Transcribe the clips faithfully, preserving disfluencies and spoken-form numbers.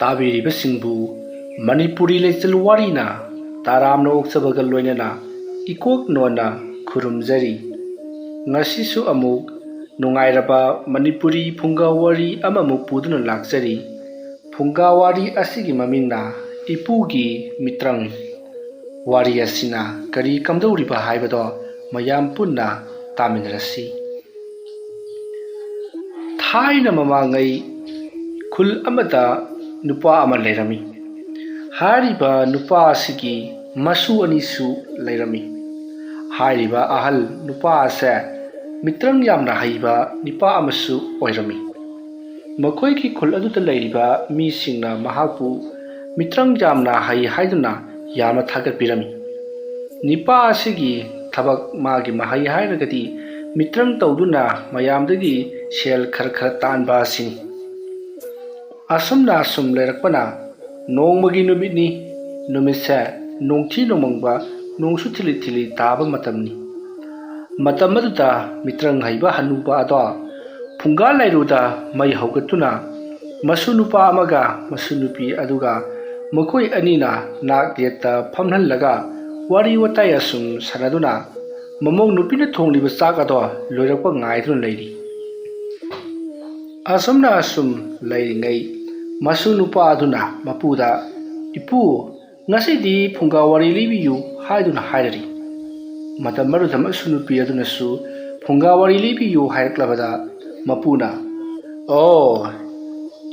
ꯇꯥꯕꯤꯔꯤꯕꯁꯤꯡꯕꯨ ꯃꯅꯤꯄꯨꯔꯤ ꯂꯩꯆꯜ ꯋꯥꯔꯤꯅ ꯇꯔꯥꯝꯅ ꯑꯣꯛꯆꯕꯒ ꯂꯣꯏꯅꯅ ꯏꯀꯣꯛ ꯅꯣꯟꯅ ꯈꯨꯔꯨꯝꯖꯔꯤ꯫ ꯉꯁꯤꯁꯨ ꯑꯃꯨꯛ ꯅꯨꯡꯉꯥꯏꯔꯕ ꯃꯅꯤꯄꯨꯔꯤ ꯐꯨꯡꯒꯥ ꯋꯥꯔꯤ ꯑꯃꯃꯨꯛ ꯄꯨꯗꯨꯅ ꯂꯥꯛꯆꯔꯤ꯫ ꯐꯨꯡꯒꯥ ꯋꯥꯔꯤ ꯑꯁꯤꯒꯤ ꯃꯃꯤꯡꯅ ꯏꯄꯨꯒꯤ ꯃꯤꯇ꯭ꯔꯪ꯫ ꯋꯥꯔꯤ ꯑꯁꯤꯅ ꯀꯔꯤ ꯀꯝꯗꯧꯔꯤꯕ ꯍꯥꯏꯕꯗꯣ ꯃꯌꯥꯝ ꯄꯨꯟꯅ ꯇꯥꯃꯤꯟꯅꯔꯁꯤ꯫ ꯊꯥꯏꯅ ꯃꯃꯥꯡꯉꯩ ꯈꯨꯜ ꯑꯃꯗ ꯅꯨꯄꯥ ꯑꯃ ꯂꯩꯔꯝꯃꯤ꯫ ꯍꯥꯏꯔꯤꯕ ꯅꯨꯄꯥ ꯑꯁꯤꯒꯤ ꯃꯁꯨ ꯑꯅꯤꯁꯨ ꯂꯩꯔꯝꯃꯤ꯫ ꯍꯥꯏꯔꯤꯕ ꯑꯍꯜ ꯅꯨꯄꯥ ꯑꯁꯦ ꯃꯤꯇ꯭ꯔꯪ ꯌꯥꯝꯅ ꯍꯩꯕ ꯅꯨꯄꯥ ꯑꯃꯁꯨ ꯑꯣꯏꯔꯝꯃꯤ꯫ ꯃꯈꯣꯏꯒꯤ ꯈꯨꯜ ꯑꯗꯨꯗ ꯂꯩꯔꯤꯕ ꯃꯤꯁꯤꯡꯅ ꯃꯍꯥꯛꯄꯨ ꯃꯤꯇ꯭ꯔꯪ ꯌꯥꯝꯅ ꯍꯩ ꯍꯥꯏꯗꯨꯅ ꯌꯥꯝꯅ ꯊꯥꯒꯠꯄꯤꯔꯝꯃꯤ꯫ ꯅꯨꯄꯥ ꯑꯁꯤꯒꯤ ꯊꯕꯛ, ꯃꯥꯒꯤ ꯃꯍꯩ ꯍꯥꯏꯔꯒꯗꯤ ꯃꯤꯇ꯭ꯔꯪ ꯇꯧꯗꯨꯅ ꯃꯌꯥꯝꯗꯒꯤ ꯁꯦꯜ ꯈꯔ ꯈꯔ ꯇꯥꯟꯕ ꯑꯁꯤꯅꯤ꯫ ꯑꯁꯨꯝꯅ ꯑꯁꯨꯝ ꯂꯩꯔꯛꯄꯅ ꯅꯣꯡꯃꯒꯤ ꯅꯨꯃꯤꯠꯅꯤ꯫ ꯅꯨꯃꯤꯠꯁꯦ ꯅꯣꯡꯊꯤ ꯅꯣꯡꯃꯪꯕ, ꯅꯣꯡꯁꯨ ꯊꯤꯂꯤ ꯊꯤꯂꯤ ꯇꯥꯕ ꯃꯇꯝꯅꯤ꯫ ꯃꯇꯝ ꯑꯗꯨꯗ ꯃꯤꯇ꯭ꯔꯪ ꯍꯩꯕ ꯍꯅꯨꯕ ꯑꯗꯣ ꯐꯨꯡꯒꯥ ꯂꯥꯏꯔꯨꯗ ꯃꯩ ꯍꯧꯒꯠꯇꯨꯅ ꯃꯁꯨ ꯅꯨꯄꯥ ꯑꯃꯒ ꯃꯁꯨ ꯅꯨꯄꯤ ꯑꯗꯨꯒ ꯃꯈꯣꯏ ꯑꯅꯤꯅ ꯅꯥꯛ ꯌꯦꯠꯇ ꯐꯝꯍꯜꯂꯒ ꯋꯥꯔꯤ ꯋꯥꯇꯥꯏ ꯑꯁꯨꯝ ꯁꯥꯟꯅꯗꯨꯅ ꯃꯃꯧ ꯅꯨꯄꯤꯅ ꯊꯣꯡꯂꯤꯕ ꯆꯥꯛ ꯑꯗꯣ ꯂꯣꯏꯔꯛꯄ ꯉꯥꯏꯗꯨꯅ ꯂꯩꯔꯤ꯫ ꯑꯁꯨꯝꯅ ꯑꯁꯨꯝ ꯂꯩꯔꯤꯉꯩ ꯃꯁꯨ ꯅꯨꯄꯥ ꯑꯗꯨꯅ ꯃꯄꯨꯗ, "ꯏꯄꯨ, ꯉꯁꯤꯗꯤ ꯐꯨꯡꯒꯥ ꯋꯥꯔꯤ ꯂꯤꯕꯤꯌꯨ" ꯍꯥꯏꯗꯨꯅ ꯍꯥꯏꯔꯔꯤ꯫ ꯃꯇꯝ ꯑꯗꯨꯗ ꯃꯁꯨ ꯅꯨꯄꯤ ꯑꯗꯨꯅꯁꯨ ꯐꯨꯡꯒꯥ ꯋꯥꯔꯤ ꯂꯤꯕꯤꯌꯨ ꯍꯥꯏꯔꯛꯂꯕꯗ ꯃꯄꯨꯅ, "ꯑꯣ,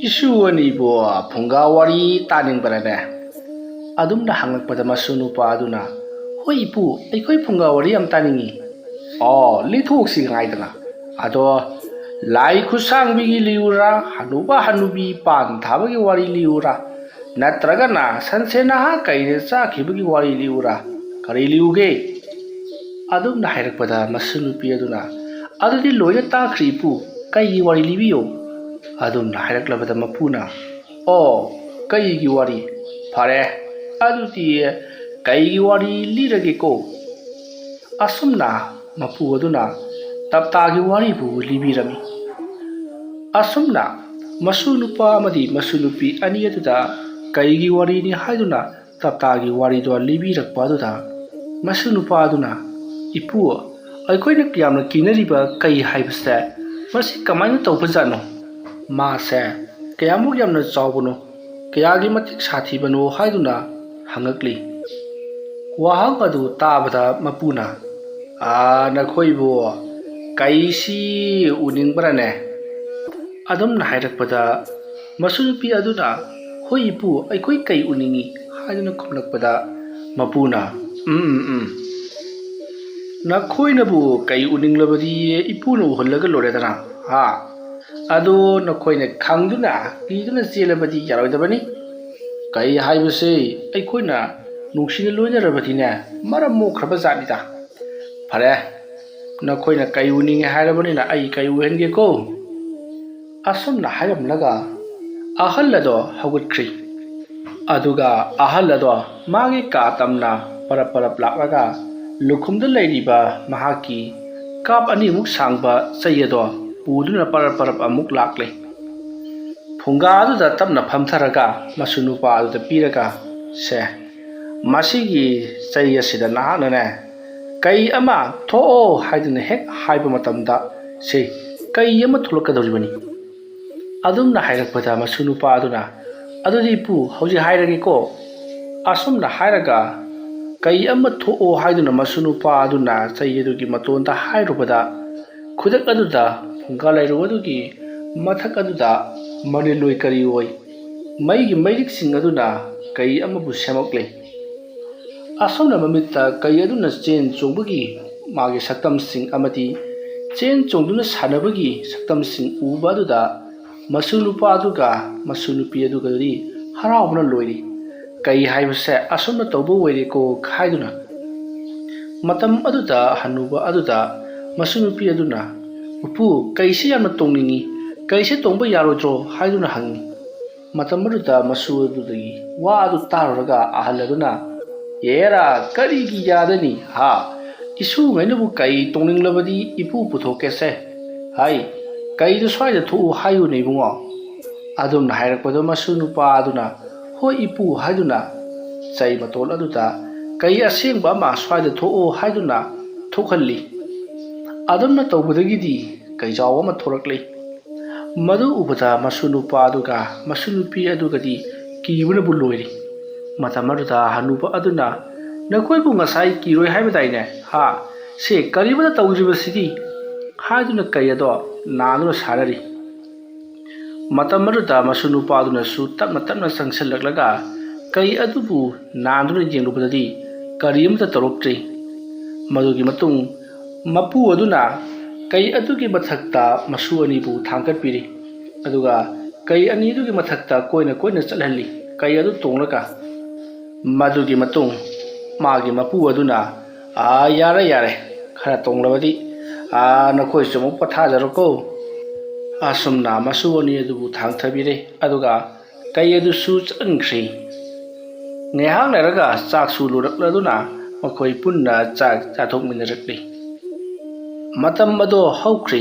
ꯏꯁꯨ ꯑꯅꯤꯕꯨ ꯐꯨꯡꯒꯥ ꯋꯥꯔꯤ ꯇꯥꯅꯤꯡꯕꯔꯅꯦ?" ꯑꯗꯨꯝꯅ ꯍꯪꯂꯛꯄꯗ ꯃꯁꯨ ꯅꯨꯄꯥ ꯑꯗꯨꯅ, "ꯍꯣꯏ ꯏꯄꯨ, ꯑꯩꯈꯣꯏ ꯐꯨꯡꯒꯥ ꯋꯥꯔꯤ ꯌꯥꯝ ꯇꯥꯅꯤꯡꯉꯤ꯫" "ꯑꯣ, ꯂꯤꯊꯣꯛꯁꯤ ꯉꯥꯏꯗꯅ꯫ ꯑꯗꯣ ꯂꯥꯏ ꯈꯨꯠꯁꯥꯡꯕꯤꯒꯤ ꯂꯤꯌꯨꯔꯥ, ꯍꯅꯨꯕ ꯍꯅꯨꯕꯤ ꯄꯥꯟ ꯊꯥꯕꯒꯤ ꯋꯥꯔꯤ ꯂꯤꯌꯨꯔꯥ, ꯅꯠꯇ꯭ꯔꯒꯅ ꯁꯟꯁꯦ ꯅꯍꯥ ꯀꯩꯅ ꯆꯥꯈꯤꯕꯒꯤ ꯋꯥꯔꯤ ꯂꯤꯌꯨꯔꯥ? ꯀꯔꯤ ꯂꯤꯌꯨꯒꯦ?" ꯑꯗꯨꯝꯅ ꯍꯥꯏꯔꯛꯄꯗ ꯃꯁꯨ ꯅꯨꯄꯤ ꯑꯗꯨꯅ, "ꯑꯗꯨꯗꯤ ꯂꯣꯏꯅ ꯇꯥꯈ꯭ꯔꯦ ꯏꯄꯨ, ꯀꯩꯒꯤ ꯋꯥꯔꯤ ꯂꯤꯕꯤꯌꯨ?" ꯑꯗꯨꯝꯅ ꯍꯥꯏꯔꯛꯂꯕꯗ ꯃꯄꯨꯅ, "ꯑꯣ, ꯀꯩꯒꯤ ꯋꯥꯔꯤ? ꯐꯔꯦ, ꯑꯗꯨꯗꯤ ꯀꯩꯒꯤ ꯋꯥꯔꯤ ꯂꯤꯔꯒꯦꯀꯣ?" ꯑꯁꯨꯝꯅ ꯃꯄꯨ ꯑꯗꯨꯅ ꯇꯞꯇꯥꯒꯤ ꯋꯥꯔꯤꯕꯨ ꯂꯤꯕꯤꯔꯝꯃꯤ꯫ ꯑꯁꯨꯝꯅ ꯃꯁꯨ ꯅꯨꯄꯥ ꯑꯃꯗꯤ ꯃꯁꯨ ꯅꯨꯄꯤ ꯑꯅꯤ ꯑꯗꯨꯗ ꯀꯩꯒꯤ ꯋꯥꯔꯤꯅꯤ ꯍꯥꯏꯗꯨꯅ ꯇꯞꯇꯥꯒꯤ ꯋꯥꯔꯤꯗꯣ ꯂꯤꯕꯤꯔꯛꯄ ꯑꯗꯨꯗ, ꯃꯁꯨ ꯅꯨꯄꯥ ꯑꯗꯨꯅ, "ꯏꯄꯨ, ꯑꯩꯈꯣꯏꯅ ꯌꯥꯝꯅ ꯀꯤꯅꯔꯤꯕ ꯀꯩ ꯍꯥꯏꯕꯁꯦ ꯃꯁꯤ ꯀꯃꯥꯏꯅ ꯇꯧꯕꯖꯥꯠꯅꯣ? ꯃꯥꯁꯦ ꯀꯌꯥꯃꯨꯛ ꯌꯥꯝꯅ ꯆꯥꯎꯕꯅꯣ, ꯀꯌꯥꯒꯤ ꯃꯇꯤꯛ ꯁꯥꯊꯤꯕꯅꯣ?" ꯍꯥꯏꯗꯨꯅ ꯍꯪꯉꯛꯂꯤ꯫ ꯋꯥꯍꯪ ꯑꯗꯨ ꯇꯥꯕꯗ ꯃꯄꯨꯅ, "ꯑꯥ, ꯅꯈꯣꯏꯕꯨ ꯀꯩꯁꯤ ꯎꯅꯤꯡꯕ꯭ꯔꯥꯅꯦ?" ꯑꯗꯨꯝꯅ ꯍꯥꯏꯔꯛꯄꯗ, ꯃꯁꯨ ꯅꯨꯄꯤ ꯑꯗꯨꯅ, "ꯍꯣꯏ ꯏꯄꯨ, ꯑꯩꯈꯣꯏ ꯀꯩ ꯎꯅꯤꯡꯉꯤ?" ꯍꯥꯏꯗꯨꯅ ꯈꯨꯝꯂꯛꯄꯗ, ꯃꯄꯨꯅ, "ꯎꯝ, ꯎꯝ, ꯎꯝ, ꯅꯈꯣꯏꯅꯕꯨ ꯀꯩ ꯎꯅꯤꯡꯂꯕꯗꯤ ꯏꯄꯨꯅ ꯎꯍꯜꯂꯒ ꯂꯣꯏꯔꯦꯗꯅ, ꯍꯥ? ꯑꯗꯣ ꯅꯈꯣꯏꯅ ꯈꯪꯗꯨꯅ ꯀꯤꯗꯨꯅ ꯆꯦꯜꯂꯕꯗꯤ ꯌꯥꯔꯣꯏꯗꯕꯅꯤ꯫ ꯀꯩ ꯍꯥꯏꯕꯁꯦ ꯑꯩꯈꯣꯏꯅ ꯅꯨꯡꯁꯤꯅ ꯂꯣꯏꯅꯔꯕꯗꯤꯅꯦ, ꯃꯔꯝ ꯃꯣꯛꯈ꯭ꯔꯕ ꯖꯥꯠꯅꯤꯗ꯫ ꯐꯔꯦ, ꯅꯈꯣꯏꯅ ꯀꯩ ꯎꯅꯤꯡꯉꯦ ꯍꯥꯏꯔꯕꯅꯤꯅ ꯑꯩ ꯀꯩ ꯎꯍꯟꯒꯦꯀꯣ?" ꯑꯁꯨꯝꯅ ꯍꯥꯏꯔꯝꯂꯒ ꯑꯍꯜ ꯑꯗꯣ ꯍꯧꯒꯠꯈ꯭ꯔꯤ꯫ ꯑꯗꯨꯒ ꯑꯍꯜ ꯑꯗꯣ ꯃꯥꯒꯤ ꯀꯥ ꯇꯝꯅ ꯄꯔꯞ ꯄꯔꯞ ꯂꯥꯛꯂꯒ ꯂꯨꯈꯨꯝꯗ ꯂꯩꯔꯤꯕ ꯃꯍꯥꯛꯀꯤ ꯀꯥꯞ ꯑꯅꯤꯃꯨꯛ ꯁꯥꯡꯕ ꯆꯩ ꯑꯗꯣ ꯄꯨꯗꯨꯅ ꯄꯔꯞ ꯄꯔꯞ ꯑꯃꯨꯛ ꯂꯥꯛꯂꯦ꯫ ꯐꯨꯡꯒꯥ ꯑꯗꯨꯗ ꯇꯞꯅ ꯐꯝꯊꯔꯒ ꯃꯁꯨ ꯅꯨꯄꯥ ꯑꯗꯨꯗ ꯄꯤꯔꯒ, "ꯁꯦ, ꯃꯁꯤꯒꯤ ꯆꯩ ꯑꯁꯤꯗ ꯅꯍꯥꯛꯅꯅꯦ, ꯀꯩ ꯑꯃ ꯊꯣꯛꯑꯣ ꯍꯥꯏꯗꯨꯅ ꯍꯦꯛ ꯍꯥꯏꯕ ꯃꯇꯝꯗ, ꯁꯦ, ꯀꯩ ꯑꯃ ꯊꯣꯛꯂꯛꯀꯗꯧꯔꯤꯕꯅꯤ꯫" ꯑꯗꯨꯝꯅ ꯍꯥꯏꯔꯛꯄꯗ ꯃꯁꯨ ꯅꯨꯄꯥ ꯑꯗꯨꯅ, "ꯑꯗꯨꯗꯤ ꯏꯄꯨ, ꯍꯧꯖꯤꯛ ꯍꯥꯏꯔꯒꯦꯀꯣ꯫" ꯑꯁꯨꯝꯅ ꯍꯥꯏꯔꯒ ꯀꯩ ꯑꯃ ꯊꯣꯛꯑꯣ ꯍꯥꯏꯗꯨꯅ ꯃꯁꯨ ꯅꯨꯄꯥ ꯑꯗꯨꯅ ꯆꯩ ꯑꯗꯨꯒꯤ ꯃꯇꯣꯟꯗ ꯍꯥꯏꯔꯨꯕꯗ, ꯈꯨꯗꯛ ꯑꯗꯨꯗ ꯐꯨꯡꯒꯥ ꯂꯩꯔꯨ ꯑꯗꯨꯒꯤ ꯃꯊꯛ ꯑꯗꯨꯗ ꯃꯅꯤꯜ ꯑꯣꯏ ꯀꯔꯤ ꯑꯣꯏ ꯃꯩꯒꯤ ꯃꯩꯔꯤꯛꯁꯤꯡ ꯑꯗꯨꯅ ꯀꯩ ꯑꯃꯕꯨ ꯁꯦꯝꯃꯛꯂꯦ꯫ ꯑꯁꯨꯝꯅ ꯃꯃꯤꯠꯇ ꯀꯩ ꯑꯗꯨꯅ ꯆꯦꯟ ꯆꯣꯡꯕꯒꯤ ꯃꯥꯒꯤ ꯁꯛꯇꯝꯁꯤꯡ ꯑꯃꯗꯤ ꯆꯦꯟ ꯆꯣꯡꯗꯨꯅ ꯁꯥꯟꯅꯕꯒꯤ ꯁꯛꯇꯝꯁꯤꯡ ꯎꯕ ꯑꯗꯨꯗ ꯃꯁꯨ ꯅꯨꯄꯥ ꯑꯗꯨꯒ ꯃꯁꯨ ꯅꯨꯄꯤ ꯑꯗꯨꯒꯗꯤ ꯍꯔꯥꯎꯕꯅ ꯂꯣꯏꯔꯤ꯫ "ꯀꯩ ꯍꯥꯏꯕꯁꯦ ꯑꯁꯨꯝꯅ ꯇꯧꯕ ꯑꯣꯏꯔꯦꯀꯣ" ꯍꯥꯏꯗꯨꯅ꯫ ꯃꯇꯝ ꯑꯗꯨꯗ ꯍꯟꯅꯨꯕ ꯑꯗꯨꯗ ꯃꯁꯨ ꯅꯨꯄꯤ ꯑꯗꯨꯅ, "ꯄꯨꯄꯨ, ꯀꯩꯁꯤ ꯌꯥꯝꯅ ꯇꯣꯡꯅꯤꯡꯉꯤ, ꯀꯩꯁꯤ ꯇꯣꯡꯕ ꯌꯥꯔꯣꯏꯗ꯭ꯔꯣ?" ꯍꯥꯏꯗꯨꯅ ꯍꯪꯉꯤ꯫ ꯃꯇꯝ ꯑꯗꯨꯗ ꯃꯁꯨ ꯑꯗꯨꯗꯒꯤ ꯋꯥ ꯑꯗꯨ ꯇꯥꯔꯨꯔꯒ ꯑꯍꯜ ꯑꯗꯨꯅ, "ꯑꯦꯔꯥ, ꯀꯔꯤꯒꯤ ꯌꯥꯗꯅꯤ? ꯍꯥ? ꯏꯁꯨꯉꯩꯅꯕꯨ ꯀꯩ ꯇꯣꯡꯅꯤꯡꯂꯕꯗꯤ ꯏꯄꯨ ꯄꯨꯊꯣꯛꯀꯦꯁꯦ꯫ ꯍꯥꯏ, ꯀꯩꯗꯣ ꯁ꯭ꯋꯥꯏꯗ ꯊꯣꯛꯎ ꯍꯥꯏꯌꯨꯅꯦ ꯏꯕꯨꯡꯉꯣ꯫ ꯑꯗꯨꯝꯅ ꯍꯥꯏꯔꯛꯄꯗ ꯃꯁꯨ ꯅꯨꯄꯥ ꯑꯗꯨꯅ "ꯍꯣꯏ ꯏꯄꯨ" ꯍꯥꯏꯗꯨꯅ ꯆꯩ ꯃꯇꯣꯜ ꯑꯗꯨꯗ ꯀꯩ ꯑꯁꯦꯡꯕ ꯑꯃ "ꯁ꯭ꯋꯥꯏꯗ ꯊꯣꯛꯑꯣ" ꯍꯥꯏꯗꯨꯅ ꯊꯣꯛꯍꯜꯂꯤ꯫ ꯑꯗꯨꯝꯅ ꯇꯧꯕꯗꯒꯤꯗꯤ ꯀꯩꯖꯥꯎ ꯑꯃ ꯊꯣꯔꯛꯂꯤ꯫ ꯃꯗꯨ ꯎꯕꯗ ꯃꯁꯨ ꯅꯨꯄꯥ ꯑꯗꯨꯒ ꯃꯁꯨ ꯅꯨꯄꯤ ꯑꯗꯨꯒꯗꯤ ꯀꯤꯕꯅꯕꯨ ꯂꯣꯏꯔꯤ꯫ ꯃꯇꯝ ꯑꯗꯨꯗ ꯍꯅꯨꯕ ꯑꯗꯨꯅ "ꯅꯈꯣꯏꯕꯨ ꯉꯁꯥꯏ ꯀꯤꯔꯣꯏ ꯍꯥꯏꯕꯗꯥꯏꯅꯦ? ꯍꯥ? ꯁꯦ, ꯀꯔꯤꯃꯠꯇ ꯇꯧꯗ꯭ꯔꯤꯕꯁꯤꯗꯤ?" ꯍꯥꯏꯗꯨꯅ ꯀꯩ ꯑꯗꯣ ꯅꯥꯟꯗꯨꯅ ꯁꯥꯟꯅꯔꯤ꯫ ꯃꯇꯝ ꯑꯗꯨꯗ ꯃꯁꯨ ꯅꯨꯄꯥꯗꯨꯅꯁꯨ ꯇꯞꯅ ꯇꯞꯅ ꯆꯪꯁꯤꯜꯂꯛꯂꯒ ꯀꯩ ꯑꯗꯨꯕꯨ ꯅꯥꯟꯗꯨꯅ ꯌꯦꯡꯂꯨꯕꯗꯗꯤ ꯀꯔꯤ ꯑꯃꯠꯇ ꯇꯧꯔꯛꯇ꯭ꯔꯤ꯫ ꯃꯗꯨꯒꯤ ꯃꯇꯨꯡ ꯃꯄꯨ ꯑꯗꯨꯅ ꯀꯩ ꯑꯗꯨꯒꯤ ꯃꯊꯛꯇ ꯃꯁꯨ ꯑꯅꯤꯕꯨ ꯊꯥꯡꯒꯠꯄꯤꯔꯤ꯫ ꯑꯗꯨꯒ ꯀꯩ ꯑꯅꯤꯗꯨꯒꯤ ꯃꯊꯛꯇ ꯀꯣꯏꯅ ꯀꯣꯏꯅ ꯆꯠꯍꯜꯂꯤ꯫ ꯀꯩ ꯑꯗꯨ ꯇꯣꯡꯂꯒ ꯃꯗꯨꯒꯤ ꯃꯇꯨꯡ ꯃꯥꯒꯤ ꯃꯄꯨ ꯑꯗꯨꯅ, "ꯑꯥ, ꯌꯥꯔꯦ, ꯌꯥꯔꯦ, ꯈꯔ ꯇꯣꯡꯂꯕꯗꯤ, ꯑꯥ, ꯅꯈꯣꯏꯁꯨ ꯑꯃꯨꯛ ꯄꯣꯊꯥꯖꯔꯣꯀꯣ꯫" ꯑꯁꯨꯝꯅ ꯃꯁꯨ ꯑꯅꯤ ꯑꯗꯨꯕꯨ ꯊꯥꯡꯊꯕꯤꯔꯦ, ꯑꯗꯨꯒ ꯀꯩ ꯑꯗꯨꯁꯨ ꯆꯠꯍꯟꯈ꯭ꯔꯦ꯫ ꯉꯥꯏꯍꯥꯛ ꯂꯩꯔꯒ ꯆꯥꯛꯁꯨ ꯂꯣꯏꯔꯛꯂꯗꯨꯅ ꯃꯈꯣꯏ ꯄꯨꯟꯅ ꯆꯥꯛ ꯆꯥꯊꯣꯛꯃꯤꯟꯅꯔꯛꯂꯤ꯫ ꯃꯇꯝ ꯑꯗꯣ ꯍꯧꯈ꯭ꯔꯦ꯫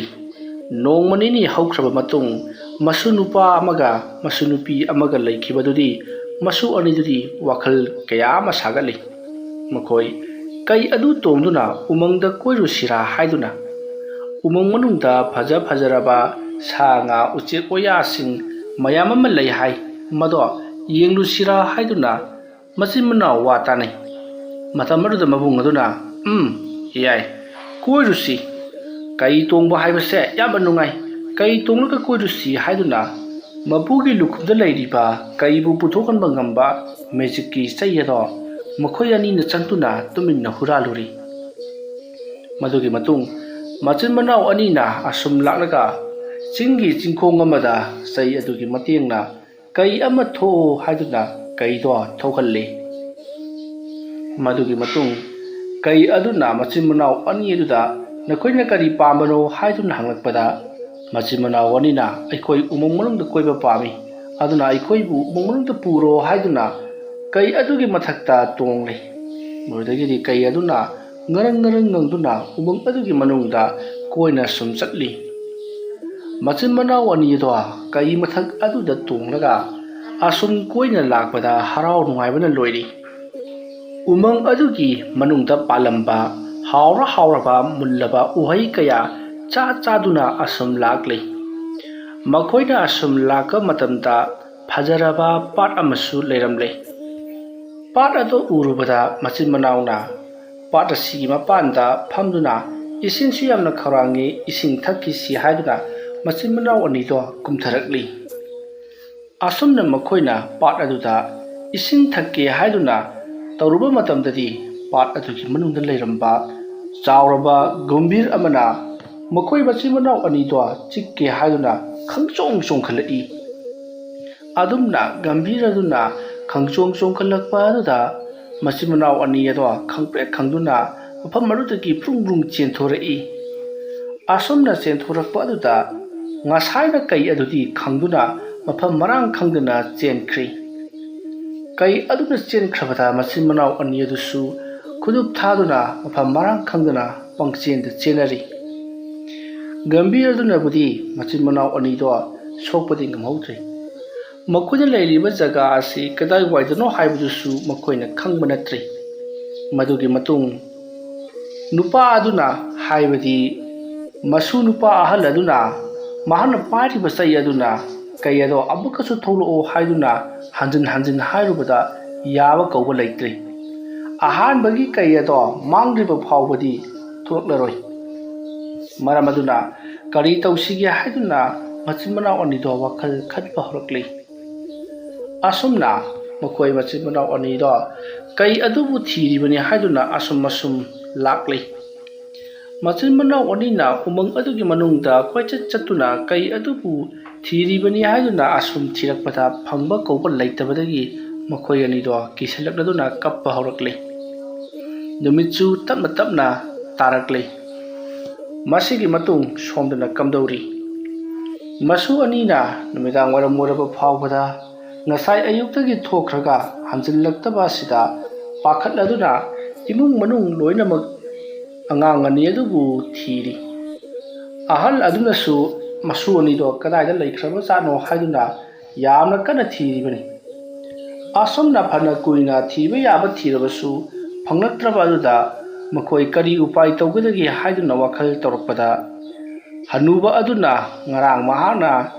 ꯅꯣꯡꯃ ꯅꯤꯅꯤ ꯍꯧꯈ꯭ꯔꯕ ꯃꯇꯨꯡ, ꯃꯁꯨ ꯅꯨꯄꯥ ꯑꯃꯒ ꯃꯁꯨ ꯅꯨꯄꯤ ꯑꯃꯒ ꯂꯩꯈꯤꯕꯗꯨꯗꯤ ꯃꯁꯨ ꯑꯅꯤꯗꯨꯗꯤ ꯋꯥꯈꯜ ꯀꯌꯥ ꯑꯃ ꯁꯥꯒꯠꯂꯤ꯫ ꯃꯈꯣꯏ ꯀꯩ ꯑꯗꯨ ꯇꯣꯡꯗꯨꯅ ꯎꯃꯪꯗ ꯀꯣꯏꯔꯨꯁꯤꯔꯥ ꯍꯥꯏꯗꯨꯅ, ꯎꯃꯪ ꯃꯅꯨꯡꯗ ꯐꯖ ꯐꯖꯔꯕ ꯁꯥ ꯉꯥ, ꯎꯆꯦꯛ ꯋꯥꯌꯥꯁꯤꯡ ꯃꯌꯥꯝ ꯑꯃ ꯂꯩ ꯍꯥꯏ, ꯃꯗꯣ ꯌꯦꯡꯂꯨꯁꯤꯔꯥ ꯍꯥꯏꯗꯨꯅ ꯃꯆꯤꯟ ꯃꯅꯥꯎ ꯋꯥ ꯇꯥꯅꯩ꯫ ꯃꯇꯝ ꯑꯗꯨꯗ ꯃꯕꯨꯡ ꯑꯗꯨꯅ, "ꯎꯝ, ꯌꯥꯏ, ꯀꯣꯏꯔꯨꯁꯤ꯫ ꯀꯩ ꯇꯣꯡꯕ ꯍꯥꯏꯕꯁꯦ ꯌꯥꯝꯅ ꯅꯨꯡꯉꯥꯏ꯫ ꯀꯩ ꯇꯣꯡꯂꯒ ꯀꯣꯏꯔꯨꯁꯤ" ꯍꯥꯏꯗꯨꯅ ꯃꯄꯨꯒꯤ ꯂꯨꯈꯨꯝꯗ ꯂꯩꯔꯤꯕ ꯀꯩꯕꯨ ꯄꯨꯊꯣꯛꯍꯟꯕ ꯉꯝꯕ ꯃꯦꯖꯤꯛꯀꯤ ꯆꯩ ꯑꯗꯣ ꯃꯈꯣꯏ ꯑꯅꯤꯅ ꯆꯪꯗꯨꯅ ꯇꯨꯃꯤꯟꯅ ꯍꯨꯔꯥꯜꯂꯨꯔꯤ꯫ ꯃꯗꯨꯒꯤ ꯃꯇꯨꯡ ꯃꯆꯤꯟ ꯃꯅꯥꯎ ꯑꯅꯤꯅ ꯑꯁꯨꯝ ꯂꯥꯛꯂꯒ ꯆꯤꯡꯒꯤ ꯆꯤꯡꯈꯣꯡ ꯑꯃꯗ ꯆꯩ ꯑꯗꯨꯒꯤ ꯃꯇꯦꯡꯅ "ꯀꯩ ꯑꯃ ꯊꯣꯛꯑꯣ" ꯍꯥꯏꯗꯨꯅ ꯀꯩꯗꯣ ꯊꯣꯛꯍꯜꯂꯤ꯫ ꯃꯗꯨꯒꯤ ꯃꯇꯨꯡ ꯀꯩ ꯑꯗꯨꯅ ꯃꯆꯤꯟ ꯃꯅꯥꯎ ꯑꯅꯤ ꯑꯗꯨꯗ, "ꯅꯈꯣꯏꯅ ꯀꯔꯤ ꯄꯥꯝꯕꯅꯣ?" ꯍꯥꯏꯗꯨꯅ ꯍꯪꯂꯛꯄꯗ, ꯃꯆꯤꯟ ꯃꯅꯥꯎ ꯑꯅꯤꯅ, "ꯑꯩꯈꯣꯏ ꯎꯃꯪ ꯃꯅꯨꯡꯗ ꯀꯣꯏꯕ ꯄꯥꯝꯃꯤ, ꯑꯗꯨꯅ ꯑꯩꯈꯣꯏꯕꯨ ꯎꯃꯪ ꯃꯅꯨꯡꯗ ꯄꯨꯔꯣ" ꯍꯥꯏꯗꯨꯅ ꯀꯩ ꯑꯗꯨꯒꯤ ꯃꯊꯛꯇ ꯇꯣꯡꯂꯦ꯫ ꯃꯗꯨꯗꯒꯤꯗꯤ ꯀꯩ ꯑꯗꯨꯅ ꯉꯔꯪ ꯉꯔꯪ ꯉꯪꯗꯨꯅ ꯎꯃꯪ ꯑꯗꯨꯒꯤ ꯃꯅꯨꯡꯗ ꯀꯣꯏꯅ ꯁꯨꯝ ꯆꯠꯂꯤ꯫ ꯃꯆꯤꯟ ꯃꯅꯥꯎ ꯑꯅꯤ ꯑꯗꯣ ꯀꯩ ꯃꯊꯛ ꯑꯗꯨꯗ ꯇꯣꯡꯂꯒ ꯑꯁꯨꯝ ꯀꯣꯏꯅ ꯂꯥꯛꯄꯗ ꯍꯔꯥꯎ ꯅꯨꯡꯉꯥꯏꯕꯅ ꯂꯣꯏꯔꯤ꯫ ꯎꯃꯪ ꯑꯗꯨꯒꯤ ꯃꯅꯨꯡꯗ ꯄꯥꯜꯂꯝꯕ ꯍꯥꯎꯔ ꯍꯥꯎꯔꯕ ꯃꯨꯜꯂꯕ ꯎꯍꯩ ꯀꯌꯥ ꯆꯥ ꯆꯥꯗꯨꯅ ꯑꯁꯨꯝ ꯂꯥꯛꯂꯤ꯫ ꯃꯈꯣꯏꯅ ꯑꯁꯨꯝ ꯂꯥꯛꯄ ꯃꯇꯝꯗ ꯐꯖꯔꯕ ꯄꯥꯠ ꯑꯃꯁꯨ ꯂꯩꯔꯝꯂꯦ꯫ ꯄꯥꯠ ꯑꯗꯨ ꯎꯔꯨꯕꯗ ꯃꯆꯤꯟ ꯃꯅꯥꯎꯅ ꯄꯥꯠ ꯑꯁꯤꯒꯤ ꯃꯄꯥꯟꯗ ꯐꯝꯗꯨꯅ ꯏꯁꯤꯡꯁꯨ ꯌꯥꯝꯅ ꯈꯧꯔꯥꯡꯉꯤ, ꯏꯁꯤꯡ ꯊꯛꯈꯤꯁꯤ ꯍꯥꯏꯗꯨꯅ ꯃꯆꯤꯟ ꯃꯅꯥꯎ ꯑꯅꯤꯗꯣ ꯀꯨꯝꯊꯔꯛꯂꯤ꯫ ꯑꯁꯨꯝꯅ ꯃꯈꯣꯏꯅ ꯄꯥꯠ ꯑꯗꯨꯗ ꯏꯁꯤꯡ ꯊꯛꯀꯦ ꯍꯥꯏꯗꯨꯅ ꯇꯧꯔꯨꯕ ꯃꯇꯝꯗꯗꯤ ꯄꯥꯠ ꯑꯗꯨꯒꯤ ꯃꯅꯨꯡꯗ ꯂꯩꯔꯝꯕ ꯆꯥꯎꯔꯕ ꯒꯝꯚꯤꯔ ꯑꯃꯅ ꯃꯈꯣꯏ ꯃꯆꯤꯟ ꯃꯅꯥꯎ ꯑꯅꯤꯗꯣ ꯆꯤꯛꯀꯦ ꯍꯥꯏꯗꯨꯅ ꯈꯪꯆꯣꯡ ꯆꯣꯡꯈꯠꯂꯛꯏ꯫ ꯑꯗꯨꯝꯅ ꯒꯝꯚꯤꯔ ꯑꯗꯨꯅ ꯈꯪꯆꯣꯡ ꯆꯣꯡꯈꯠꯂꯛꯄ ꯑꯗꯨꯗ ꯃꯆꯤꯟ ꯃꯅꯥꯎ ꯑꯅꯤ ꯑꯗꯣ ꯈꯪꯄ꯭ꯔꯦꯛ ꯈꯪꯗꯨꯅ ꯃꯐꯝ ꯑꯗꯨꯗꯒꯤ ꯄ꯭ꯔꯨꯡ ꯄ꯭ꯔꯨꯡ ꯆꯦꯟꯊꯣꯔꯛꯏ꯫ ꯑꯁꯨꯝꯅ ꯆꯦꯟꯊꯣꯔꯛꯄ ꯑꯗꯨꯗ ꯉꯁꯥꯏꯅ ꯀꯩ ꯑꯗꯨꯗꯤ ꯈꯪꯗꯨꯅ ꯃꯐꯝ ꯃꯔꯥꯡ ꯈꯪꯗꯅ ꯆꯦꯟꯈ꯭ꯔꯤ꯫ ꯀꯩ ꯑꯗꯨꯅ ꯆꯦꯟꯈ꯭ꯔꯕꯗ ꯃꯆꯤꯟ ꯃꯅꯥꯎ ꯑꯅꯤ ꯑꯗꯨꯁꯨ ꯈꯨꯗꯨꯞ ꯊꯥꯗꯨꯅ ꯃꯐꯝ ꯃꯔꯥꯡ ꯈꯪꯗꯅ ꯄꯪꯆꯦꯟꯗ ꯆꯦꯟꯅꯔꯤ꯫ ꯒꯝꯚꯤꯔ ꯑꯗꯨꯅꯕꯨꯗꯤ ꯃꯆꯤꯟ ꯃꯅꯥꯎ ꯑꯅꯤꯗꯣ ꯁꯣꯛꯄꯗꯤ ꯉꯝꯍꯧꯗ꯭ꯔꯤ꯫ ꯃꯈꯣꯏꯅ ꯂꯩꯔꯤꯕ ꯖꯒꯥ ꯑꯁꯤ ꯀꯗꯥꯏꯋꯥꯏꯗꯅꯣ ꯍꯥꯏꯕꯗꯨꯁꯨ ꯃꯈꯣꯏꯅ ꯈꯪꯕ ꯅꯠꯇ꯭ꯔꯤ꯫ ꯃꯗꯨꯒꯤ ꯃꯇꯨꯡ ꯅꯨꯄꯥ ꯑꯗꯨꯅ, ꯍꯥꯏꯕꯗꯤ ꯃꯁꯨ ꯅꯨꯄꯥ ꯑꯍꯜ ꯑꯗꯨꯅ, ꯃꯍꯥꯛꯅ ꯄꯥꯏꯔꯤꯕ ꯆꯩ ꯑꯗꯨꯅ ꯀꯩ ꯑꯗꯣ ꯑꯃꯨꯛꯀꯁꯨ ꯊꯣꯛꯂꯛꯑꯣ ꯍꯥꯏꯗꯨꯅ ꯍꯟꯖꯤꯟ ꯍꯟꯖꯤꯟ ꯍꯥꯏꯔꯨꯕꯗ ꯌꯥꯕ ꯀꯧꯕ ꯂꯩꯇ꯭ꯔꯤ꯫ ꯑꯍꯥꯟꯕꯒꯤ ꯀꯩ ꯑꯗꯣ ꯃꯥꯡꯗ꯭ꯔꯤꯕ ꯐꯥꯎꯕꯗꯤ ꯊꯣꯛꯂꯛꯂꯔꯣꯏ꯫ ꯃꯔꯝ ꯑꯗꯨꯅ ꯀꯔꯤ ꯇꯧꯁꯤꯒꯦ ꯍꯥꯏꯗꯨꯅ ꯃꯆꯤꯟ ꯃꯅꯥꯎ ꯑꯅꯤꯗꯣ ꯋꯥꯈꯜ ꯈꯟꯕ ꯍꯧꯔꯛꯂꯤ꯫ ꯑꯁꯨꯝꯅ ꯃꯈꯣꯏ ꯃꯆꯤꯟ ꯃꯅꯥꯎ ꯑꯅꯤꯗꯣ ꯀꯩ ꯑꯗꯨꯕꯨ ꯊꯤꯔꯤꯕꯅꯤ ꯍꯥꯏꯗꯨꯅ ꯑꯁꯨꯝ ꯑꯁꯨꯝ ꯂꯥꯛꯂꯤ꯫ ꯃꯆꯤꯟ ꯃꯅꯥꯎ ꯑꯅꯤꯅ ꯎꯃꯪ ꯑꯗꯨꯒꯤ ꯃꯅꯨꯡꯗ ꯀꯣꯏꯆꯠ ꯆꯠꯇꯨꯅ ꯀꯩ ꯑꯗꯨꯕꯨ ꯊꯤꯔꯤꯕꯅꯤ ꯍꯥꯏꯗꯨꯅ ꯑꯁꯨꯝ ꯊꯤꯔꯛꯄꯗ ꯐꯪꯕ ꯀꯧꯕ ꯂꯩꯇꯕꯗꯒꯤ ꯃꯈꯣꯏ ꯑꯅꯤꯗꯣ ꯀꯤꯁꯜꯂꯛꯂꯗꯨꯅ ꯀꯞꯄ ꯍꯧꯔꯛꯂꯤ꯫ ꯅꯨꯃꯤꯠꯁꯨ ꯇꯞꯅ ꯇꯞꯅ ꯇꯥꯔꯛꯂꯤ꯫ ꯃꯁꯤꯒꯤ ꯃꯇꯨꯡ ꯁꯣꯝꯗꯅ ꯀꯝꯗꯧꯔꯤ? ꯃꯁꯨ ꯑꯅꯤꯅ ꯅꯨꯃꯤꯗꯥꯡ ꯋꯥꯏꯔꯝ ꯑꯣꯏꯔꯕ ꯐꯥꯎꯕꯗ ꯉꯁꯥꯏ ꯑꯌꯨꯛꯇꯒꯤ ꯊꯣꯛꯈ꯭ꯔꯒ ꯍꯟꯖꯤꯜꯂꯛꯇꯕ ꯑꯁꯤꯗ ꯄꯥꯈꯠꯂꯗꯨꯅ ꯏꯃꯨꯡ ꯃꯅꯨꯡ ꯂꯣꯏꯅꯃꯛ ꯑꯉꯥꯡ ꯑꯅꯤ ꯑꯗꯨꯕꯨ ꯊꯤꯔꯤ꯫ ꯑꯍꯜ ꯑꯗꯨꯅꯁꯨ ꯃꯁꯨ ꯑꯅꯤꯗꯣ ꯀꯗꯥꯏꯗ ꯂꯩꯈ꯭ꯔꯕꯖꯥꯠꯅꯣ ꯍꯥꯏꯗꯨꯅ ꯌꯥꯝꯅ ꯀꯟꯅ ꯊꯤꯔꯤꯕꯅꯤ꯫ ꯑꯁꯨꯝꯅ ꯐꯅ ꯀꯨꯏꯅ ꯊꯤꯕ ꯌꯥꯕ ꯊꯤꯔꯕꯁꯨ ꯐꯪꯂꯛꯇ꯭ꯔꯕ ꯑꯗꯨꯗ ꯃꯈꯣꯏ ꯀꯔꯤ ꯎꯄꯥꯏ ꯇꯧꯒꯗꯒꯦ ꯍꯥꯏꯗꯨꯅ ꯋꯥꯈꯜ ꯇꯧꯔꯛꯄꯗ, ꯍꯅꯨꯕ ꯑꯗꯨꯅ ꯉꯔꯥꯡ ꯃꯍꯥꯛꯅ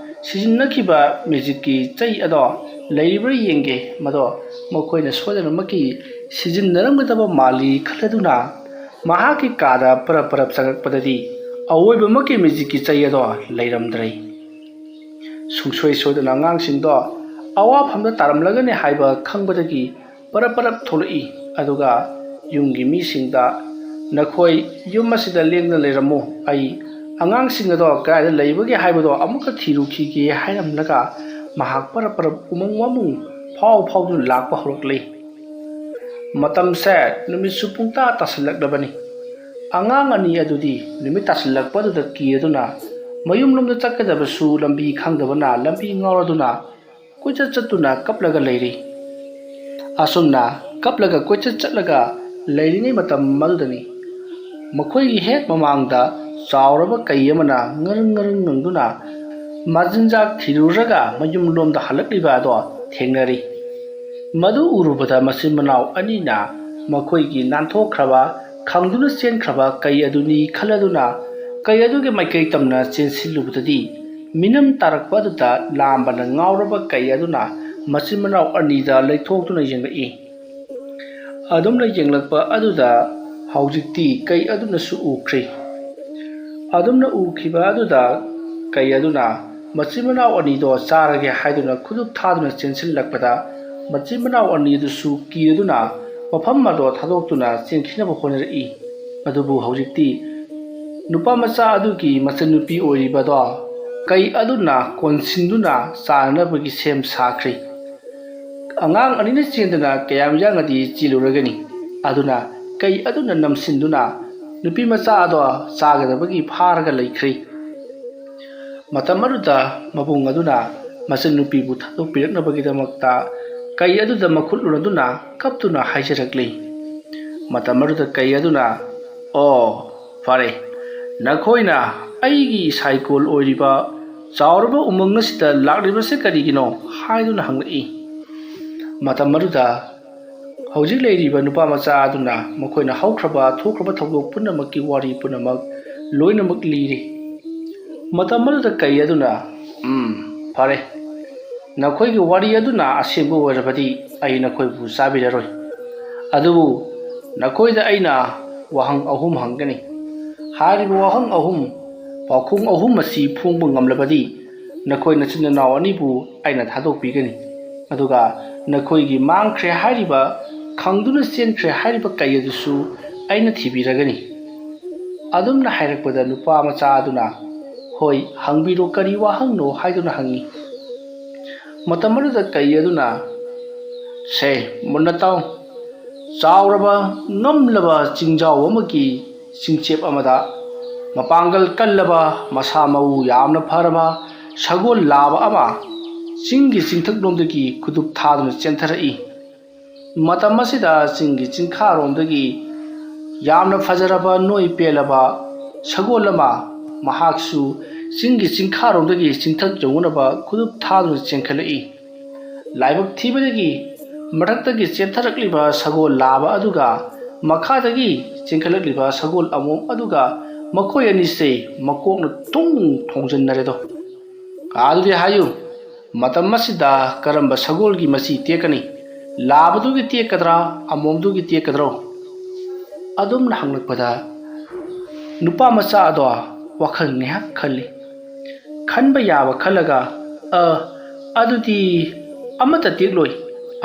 ꯁꯤꯖꯤꯟꯅꯈꯤꯕ ꯃꯦꯖꯤꯛꯀꯤ ꯆꯩ ꯑꯗꯣ ꯂꯩꯔꯤꯕ꯭ꯔꯥ ꯌꯦꯡꯒꯦ, ꯃꯗꯣ ꯃꯈꯣꯏꯅ ꯁꯣꯏꯗꯅꯃꯛꯀꯤ ꯁꯤꯖꯤꯟꯅꯔꯝꯒꯗꯕ ꯃꯥꯜꯂꯤ ꯈꯜꯂꯗꯨꯅ ꯃꯍꯥꯛꯀꯤ ꯀꯥꯗ ꯄꯔꯞ ꯄꯔꯞ ꯆꯪꯉꯛꯄꯗꯗꯤ ꯑꯋꯣꯏꯕꯃꯛꯀꯤ ꯃꯦꯖꯤꯛꯀꯤ ꯆꯩ ꯑꯗꯣ ꯂꯩꯔꯝꯗ꯭ꯔꯦ꯫ ꯁꯨꯡꯁꯣꯏ ꯁꯣꯏꯗꯅ ꯑꯉꯥꯡꯁꯤꯡꯗꯣ ꯑꯋꯥꯐꯝꯗ ꯇꯥꯔꯝꯂꯒꯅꯤ ꯍꯥꯏꯕ ꯈꯪꯕꯗꯒꯤ ꯄꯔꯞ ꯄꯔꯞ ꯊꯣꯛꯂꯛꯏ꯫ ꯑꯗꯨꯒ ꯌꯨꯝꯒꯤ ꯃꯤꯁꯤꯡꯗ, "ꯅꯈꯣꯏ ꯌꯨꯝ ꯑꯁꯤꯗ ꯂꯦꯡꯗꯅ ꯂꯩꯔꯝꯃꯨ, ꯑꯩ ꯑꯉꯥꯡꯁꯤꯡ ꯑꯗꯣ ꯀꯗꯥꯏꯗ ꯂꯩꯕꯒꯦ ꯍꯥꯏꯕꯗꯣ ꯑꯃꯨꯛꯀ ꯊꯤꯔꯨꯈꯤꯒꯦ" ꯍꯥꯏꯔꯝꯂꯒ ꯃꯍꯥꯛ ꯄꯔꯞ ꯄꯔꯞ ꯎꯃꯪ ꯋꯥꯃꯪ ꯐꯥꯎ ꯐꯥꯎꯗꯨꯅ ꯂꯥꯛꯄ ꯍꯧꯔꯛꯂꯤ꯫ ꯃꯇꯝꯁꯦ ꯅꯨꯃꯤꯠꯁꯨ ꯄꯨꯡꯇꯥ ꯇꯥꯁꯤꯜꯂꯛꯂꯕꯅꯤ꯫ ꯑꯉꯥꯡ ꯑꯅꯤ ꯑꯗꯨꯗꯤ ꯅꯨꯃꯤꯠ ꯇꯥꯁꯤꯜꯂꯛꯄꯗꯨꯗ ꯀꯤꯔꯗꯨꯅ ꯃꯌꯨꯝꯂꯣꯝꯗ ꯆꯠꯀꯗꯕꯁꯨ ꯂꯝꯕꯤ ꯈꯪꯗꯕꯅ ꯂꯝꯕꯤ ꯉꯥꯎꯔꯗꯨꯅ ꯀꯣꯏꯆꯠ ꯆꯠꯇꯨꯅ ꯀꯞꯂꯒ ꯂꯩꯔꯤ꯫ ꯑꯁꯨꯝꯅ ꯀꯞꯂꯒ ꯀꯣꯏꯆꯠ ꯆꯠꯂꯒ ꯂꯩꯔꯤꯉꯩ ꯃꯇꯝ ꯑꯗꯨꯗꯅꯤ ꯃꯈꯣꯏꯒꯤ ꯍꯦꯛ ꯃꯃꯥꯡꯗ ꯆꯥꯎꯔꯕ ꯀꯩ ꯑꯃꯅ ꯉꯔꯪ ꯉꯔꯪ ꯉꯪꯗꯨꯅ ꯃꯆꯤꯟꯖꯥꯛ ꯊꯤꯔꯨꯔꯒ ꯃꯌꯨꯝꯂꯣꯝꯗ ꯍꯜꯂꯛꯂꯤꯕ ꯑꯗꯣ ꯊꯦꯡꯅꯔꯤ꯫ ꯃꯗꯨ ꯎꯔꯨꯕꯗ ꯃꯆꯤꯟ ꯃꯅꯥꯎ ꯑꯅꯤꯅ ꯃꯈꯣꯏꯒꯤ ꯅꯥꯟꯊꯣꯛꯈ꯭ꯔꯕ, ꯈꯪꯗꯨꯅ ꯆꯦꯟꯈ꯭ꯔꯕ ꯀꯩ ꯑꯗꯨꯅꯤ ꯈꯜꯂꯗꯨꯅ ꯀꯩ ꯑꯗꯨꯒꯤ ꯃꯥꯏꯀꯩ ꯇꯝꯅ ꯆꯦꯟꯁꯤꯜꯂꯨꯕꯗꯗꯤ ꯃꯤꯅꯝ ꯇꯥꯔꯛꯄ ꯑꯗꯨꯗ ꯂꯥꯝꯕꯅ ꯉꯥꯎꯔꯕ ꯀꯩ ꯑꯗꯨꯅ ꯃꯆꯤꯟ ꯃꯅꯥꯎ ꯑꯅꯤꯗ ꯂꯩꯊꯣꯛꯇꯨꯅ ꯌꯦꯡꯂꯛꯏ꯫ ꯑꯗꯨꯝꯅ ꯌꯦꯡꯂꯛꯄ ꯑꯗꯨꯗ ꯍꯧꯖꯤꯛꯇꯤ ꯀꯩ ꯑꯗꯨꯅꯁꯨ ꯎꯈ꯭ꯔꯦ꯫ ꯑꯗꯨꯝꯅ ꯎꯈꯤꯕ ꯑꯗꯨꯗ ꯀꯩ ꯑꯗꯨꯅ ꯃꯆꯤꯟ ꯃꯅꯥꯎ ꯑꯅꯤꯗꯣ ꯆꯥꯔꯒꯦ ꯍꯥꯏꯗꯨꯅ ꯈꯨꯗꯨꯞ ꯊꯥꯗꯨꯅ ꯆꯦꯟꯁꯤꯜꯂꯛꯄꯗ ꯃꯆꯤꯟ ꯃꯅꯥꯎ ꯑꯅꯤꯗꯨꯁꯨ ꯀꯤꯔꯗꯨꯅ ꯃꯐꯝ ꯑꯗꯣ ꯊꯥꯗꯣꯛꯇꯨꯅ ꯆꯦꯟꯈꯤꯅꯕ ꯍꯣꯠꯅꯔꯛꯏ꯫ ꯑꯗꯨꯕꯨ ꯍꯧꯖꯤꯛꯇꯤ ꯅꯨꯄꯥ ꯃꯆꯥ ꯑꯗꯨꯒꯤ ꯃꯆꯟꯅꯨꯄꯤ ꯑꯣꯏꯔꯤꯕꯗꯣ ꯀꯩ ꯑꯗꯨꯅ ꯀꯣꯟꯁꯤꯟꯗꯨꯅ ꯆꯥꯅꯅꯕꯒꯤ ꯁꯦꯝ ꯁꯥꯈ꯭ꯔꯦ꯫ ꯑꯉꯥꯡ ꯑꯅꯤꯅ ꯆꯦꯟꯗꯅ ꯀꯌꯥꯝ ꯌꯥꯡꯅꯗꯤ ꯆꯦꯜꯂꯨꯔꯒꯅꯤ? ꯑꯗꯨꯅ ꯀꯩ ꯑꯗꯨꯅ ꯅꯝꯁꯤꯟꯗꯨꯅ ꯅꯨꯄꯤ ꯃꯆꯥ ꯑꯗꯣ ꯆꯥꯒꯗꯕꯒꯤ ꯐꯥꯔꯒ ꯂꯩꯈ꯭ꯔꯦ꯫ ꯃꯇꯝ ꯑꯗꯨꯗ ꯃꯕꯨꯡ ꯑꯗꯨꯅ ꯃꯆꯟꯅꯨꯄꯤꯕꯨ ꯊꯥꯗꯣꯛꯄꯤꯔꯛꯅꯕꯒꯤꯗꯃꯛꯇ ꯀꯩ ꯑꯗꯨꯗ ꯃꯈꯨꯠ ꯂꯨꯅꯗꯨꯅ ꯀꯞꯇꯨꯅ ꯍꯥꯏꯖꯔꯛꯂꯤ꯫ ꯃꯇꯝ ꯑꯗꯨꯗ ꯀꯩ ꯑꯗꯨꯅ, "ꯑꯣ, ꯐꯔꯦ, ꯅꯈꯣꯏꯅ "ꯑꯩꯒꯤ ꯁꯥꯏꯀꯣꯜ ꯑꯣꯏꯔꯤꯕ ꯆꯥꯎꯔꯕ ꯎꯃꯪ ꯑꯁꯤꯗ ꯂꯥꯛꯂꯤꯕꯁꯤ ꯀꯔꯤꯒꯤꯅꯣ?" ꯍꯥꯏꯗꯨꯅ ꯍꯪꯂꯛꯏ꯫ ꯃꯇꯝ ꯑꯗꯨꯗ ꯍꯧꯖꯤꯛ ꯂꯩꯔꯤꯕ ꯅꯨꯄꯥ ꯃꯆꯥ ꯑꯗꯨꯅ ꯃꯈꯣꯏꯅ ꯍꯧꯈ꯭ꯔꯕ ꯊꯣꯛꯈ꯭ꯔꯕ ꯊꯧꯗꯣꯛ ꯄꯨꯝꯅꯃꯛꯀꯤ ꯋꯥꯔꯤ ꯄꯨꯝꯅꯃꯛ ꯂꯣꯏꯅꯃꯛ ꯂꯤꯔꯤ꯫ ꯃꯇꯝ ꯑꯗꯨꯗ ꯀꯩ ꯑꯗꯨꯅ, "ꯎꯝ, ꯐꯔꯦ, ꯅꯈꯣꯏꯒꯤ ꯋꯥꯔꯤ ꯑꯗꯨꯅ ꯑꯁꯦꯡꯕ ꯑꯣꯏꯔꯕꯗꯤ ꯑꯩ ꯅꯈꯣꯏꯕꯨ ꯆꯥꯕꯤꯔꯔꯣꯏ꯫ ꯑꯗꯨꯕꯨ ꯅꯈꯣꯏꯗ ꯑꯩꯅ ꯋꯥꯍꯪ ꯑꯍꯨꯝ ꯍꯪꯒꯅꯤ꯫ ꯍꯥꯏꯔꯤꯕ ꯋꯥꯍꯪ ꯑꯍꯨꯝ ꯄꯥꯎꯈꯨꯝ ꯑꯍꯨꯝ ꯑꯁꯤ ꯐꯣꯡꯕ ꯉꯝꯂꯕꯗꯤ ꯅꯈꯣꯏ ꯅꯆꯤꯟ ꯅꯅꯥꯎ ꯑꯅꯤꯕꯨ ꯑꯩꯅ ꯊꯥꯗꯣꯛꯄꯤꯒꯅꯤ꯫ ꯑꯗꯨꯒ ꯅꯈꯣꯏꯒꯤ ꯃꯥꯡꯈ꯭ꯔꯦ ꯍꯥꯏꯔꯤꯕ, ꯈꯪꯗꯨꯅ ꯆꯦꯟꯈ꯭ꯔꯦ ꯍꯥꯏꯔꯤꯕ ꯀꯩ ꯑꯗꯨꯁꯨ ꯑꯩꯅ ꯊꯤꯕꯤꯔꯒꯅꯤ꯫" ꯑꯗꯨꯝꯅ ꯍꯥꯏꯔꯛꯄꯗ ꯅꯨꯄꯥ ꯃꯆꯥ ꯑꯗꯨꯅ, "ꯍꯣꯏ, ꯍꯪꯕꯤꯔꯣ, ꯀꯔꯤ ꯋꯥꯍꯪꯅꯣ?" ꯍꯥꯏꯗꯨꯅ ꯍꯪꯉꯤ꯫ ꯃꯇꯝ ꯑꯗꯨꯗ ꯀꯩ ꯑꯗꯨꯅ, "ꯁꯦ, ꯃꯨꯟꯅ ꯇꯥꯎ꯫ ꯆꯥꯎꯔꯕ, ꯉꯝꯂꯕ ꯆꯤꯡꯖꯥꯎ ꯑꯃꯒꯤ ꯆꯤꯡꯆꯦꯞ ꯑꯃꯗ ꯃꯄꯥꯡꯒꯜ ꯀꯜꯂꯕ, ꯃꯁꯥ ꯃꯎ ꯌꯥꯝꯅ ꯐꯔꯕ ꯁꯒꯣꯜ ꯂꯥꯕ ꯑꯃ ꯆꯤꯡꯒꯤ ꯆꯤꯡꯊꯛꯂꯣꯝꯗꯒꯤ ꯈꯨꯗꯨꯞ ꯊꯥꯗꯨꯅ ꯆꯦꯟꯊꯔꯛꯏ꯫ ꯃꯇꯝ ꯑꯁꯤꯗ ꯆꯤꯡꯒꯤ ꯆꯤꯡꯈꯥꯔꯣꯝꯗꯒꯤ ꯌꯥꯝꯅ ꯐꯖꯔꯕ, ꯅꯣꯏ ꯄꯦꯜꯂꯕ ꯁꯒꯣꯜ ꯑꯃ ꯃꯍꯥꯛꯁꯨ ꯆꯤꯡꯒꯤ ꯆꯤꯡꯈꯥꯔꯣꯝꯗꯒꯤ ꯆꯤꯡꯊꯛ ꯌꯧꯅꯅꯕ ꯈꯨꯗꯨꯞ ꯊꯥꯗꯨꯅ ꯆꯦꯟꯈꯠꯂꯛꯏ꯫ ꯂꯥꯏꯕꯛ ꯊꯤꯕꯗꯒꯤ ꯃꯊꯛꯇꯒꯤ ꯆꯦꯟꯊꯔꯛꯂꯤꯕ ꯁꯒꯣꯜ ꯂꯥꯕ ꯑꯗꯨꯒ ꯃꯈꯥꯗꯒꯤ ꯆꯦꯟꯈꯠꯂꯛꯂꯤꯕ ꯁꯒꯣꯜ ꯑꯃꯣꯝ ꯑꯗꯨꯒ ꯃꯈꯣꯏ ꯑꯅꯤꯁꯦ ꯃꯀꯣꯛꯅ ꯇꯨꯡ ꯊꯣꯡꯖꯤꯟꯅꯔꯦꯗꯣ꯫ ꯑꯗꯨꯗꯤ ꯍꯥꯏꯌꯨ, ꯃꯇꯝ ꯑꯁꯤꯗ ꯀꯔꯝꯕ ꯁꯒꯣꯜꯒꯤ ꯃꯆꯤ ꯇꯦꯛꯀꯅꯤ? ꯂꯥꯕꯗꯨꯒꯤ ꯇꯦꯛꯀꯗ꯭ꯔꯥ, ꯑꯃꯣꯝꯗꯨꯒꯤ ꯇꯦꯛꯀꯗ꯭ꯔꯣ?" ꯑꯗꯨꯝꯅ ꯍꯪꯂꯛꯄꯗ ꯅꯨꯄꯥ ꯃꯆꯥ ꯑꯗꯣ ꯋꯥꯈꯜ ꯉꯥꯏꯍꯥꯛ ꯈꯜꯂꯤ꯫ ꯈꯟꯕ ꯌꯥꯕ ꯈꯜꯂꯒ, "ꯑ, ꯑꯗꯨꯗꯤ ꯑꯃꯠꯇ ꯇꯦꯛꯂꯣꯏ꯫"